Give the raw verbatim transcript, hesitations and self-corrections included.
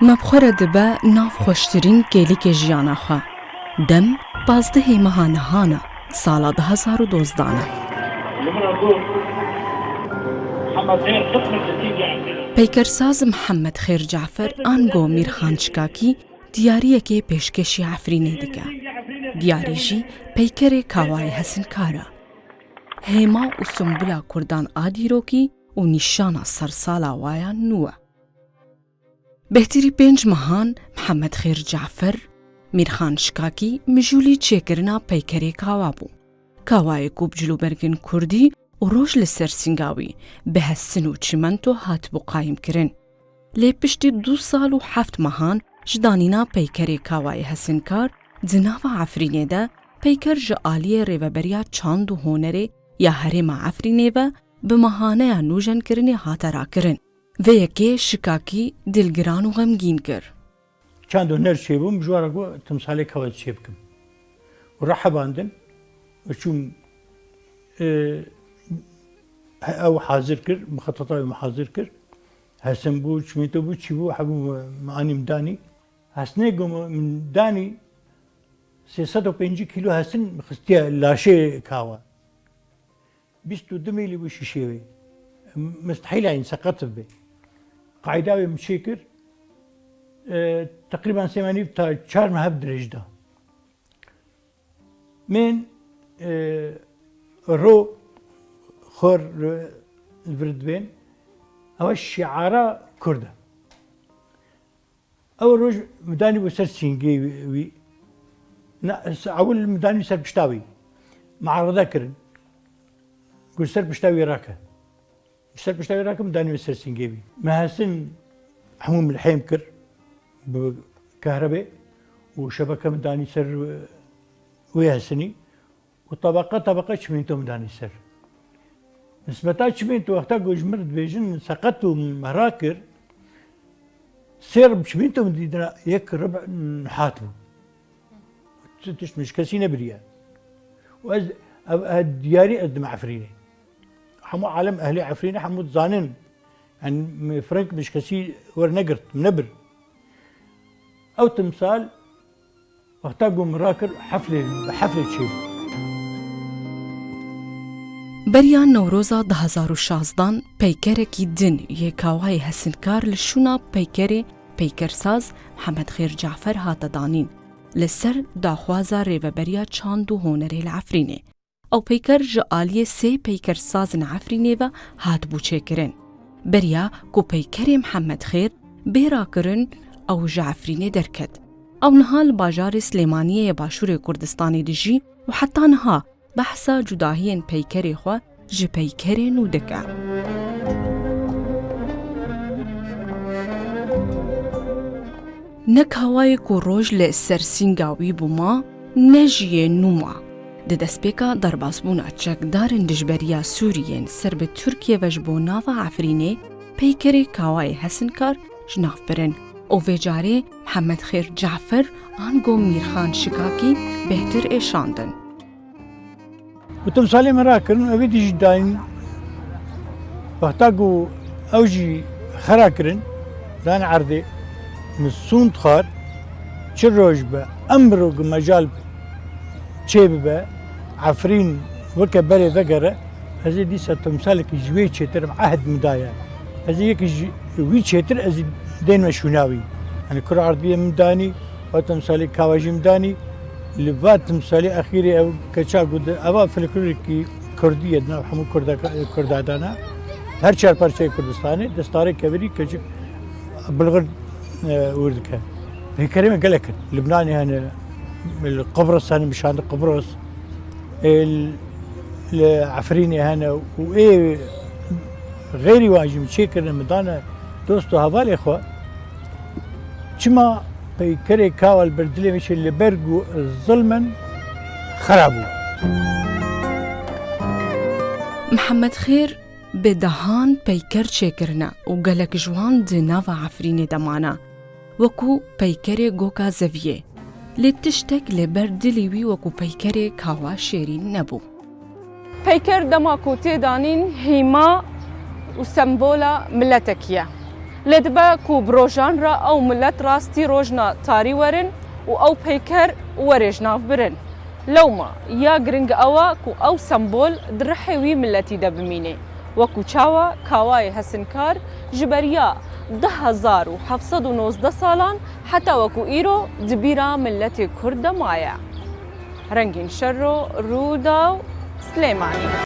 Me bi xwe re dibe nav xweştirîn kêlîkê jiyana xwe. Dem pazdehê meha nihan e, sala du hezar û dozdan e. Peykersaz Mihemed Xêr Cafer ango Mîrxan Şikakî diyariyekê pêşkêşî Efrînê dike. Diyarî jî peykerê Kawayê Hesinkar e. Hêma û simbula kurdan a dîrokî û nîşana sersala wa ya nû e. Bêhtirî pênc mehan Mihemed Xêr Cafer, Mîrxan Şikakî mijûlî çêkirina peykerê Kawa bû. Kawayê ku bi cilûbergên kurdî û roj li ser sînga wî bi hesin û çimento hatibû qayîmkirin. Lê piştî du sal û heft mehan ji danîna peykerê Kawayê Hesinkar di nava Efrînê de peyker ji aliyê Rêveberiya Çand û Honerê ya Herêma Efrînê ve bi mehaneya nûjenkirinê hate rakirin. Vê yekê Şikakî dilgiran û xemgîn kir. Çand û huner çêbûm, ji wan re got, timsalê Kawa çê bikim. Û rehebandin, û çûm, e, he-, ew hazir kir, mixeteta wî min hazir kir. Hesin bû, çimento bû, çi bû, hebû min anî min danî. Hesinê ku min danî, sê sed û pêncî kîlo hesin xistiye laşê Kawa. Bîst û du mîlî bû şîşê wê. Mistehîl e, seqet bibe. Qayda wê min çêkir, e, teqrîben sê me nîv ta çar me hev dirêj da. Min, e, ro xor, e, vir dibên, ew şiara Kurd e. Ew roj min danî bû ser sîngê wî. Na, s-, ewil min danî ser pişta wî. Muarede kirin. Got, ser pişta wî rake. Ser pişta wî rake, min danî ser sîngê wî. Me hesin hemû milhêm kir bi kahrebê û şebeke min danî ser, e, wê hesinî. Û tabeqa tabeqa çimento min danî ser. Nisbeta çimento, wexta ku ji min dibêjin seqet û mehra kir, sê rib çimento min dîtina, yek rib nihat bû. Tu tişt min ji kesî nebiriye. Û ez, ev, ev diyarî ez dim Efrînê. Hemû alem ehlê Efrînê hemû dizanin. Yani, min fireng min ji kesî wernegirt, min nebir. Ew timsal Wexta ku min rakir, heflê, bi heflê çêbû. Beriya Newroza du hezar û şazdan peykerekî din yê Kawayê Hesinkar li şûna peykerê peykersaz Mihemed Xêr Cafer hate danîn, li ser daxwaza Rêveberiya Çand û Honerê li Efrînê. Ew peyker ji aliyê sê peykersazên Efrînê ve hatibû çêkirin. Beriya ku peykerê Mihemed Xêr bê rakirin, ew ji Efrînê derket. Ew niha li bajarê Silêmaniyê yê Başûrê Kurdistanê dijî û heta niha behsa cudahiyên peykerê xwe ji peykerê nû dike. Ne Kawayê ku roj li ser sînga wî bû ma, ne jî yê nû ma. Di destpêka derbasbûna çekdarên dijberiya Sûriyên ser bi Tirkiye ve ji bo nava Efrînê, peykerê Kawayê Hesinkar ji nav birin û vê carê Mihemed Xêr Cafer ango Mîrxan Şikakî bêhtir êşandin. Û timsalê min rakirin, evê dî jî dayîn. Wexta ku ew jî xera kirin, dan erdê, min sûnd xwar, çi roj be, emro ku mecal çê bibe, Efrîn weke berê vegere, ez ê dîsa timsalekî ji wê çêtir, min ehd min daye. Ez ê yekî ji wî çêtir, ez ê dênme şûna wî. Yani kura erdiyê min danî, ew timsalê Kawa jî min danî, li va timsalê exîrê ew keça ku di eva folklorekî kurdî ye, di nav hemû Kurda, Kurda dana. Her çar parçeyê Kurdistanê destarê kevirî keçik bilxir, e, wir dike. Peykerê me gelek in. Libnanê hene, li Qibris hene, Mişandi Qibris. Ê li Efrînê hene û ê xeyrî wan jî min çêkirine, min dane dost û hevalê xwe. Çima peykerê Kawa li ber dilê min çê, li ber ku zilm in, xera bû. Mihemed Xêr bi dehan peyker çêkirine û gelek ji wan di nava Efrînê de mane, wekû peykerê Goka Zeviyê. Lê tiştek li ber dilê wî wekû peykerê Kawa şêrîn nebû. Peyker dema ku tê danîn hîma û sembola miletekî ye. Lê dibe ku bi rojan re ew milet rastî rojna tarî werin û ew peyker werê ji nav birin. Lewma ya giring ew e ku ew sembol di rihê wî miletî de bimîne, wekû çawa Kawayê Hesinkar ji beriya du hezar û heft sed û nozdeh salan heta wekû îro di bîra miletê Kurd de maye. Rengîn Şero, Rûdaw, Silêmanî.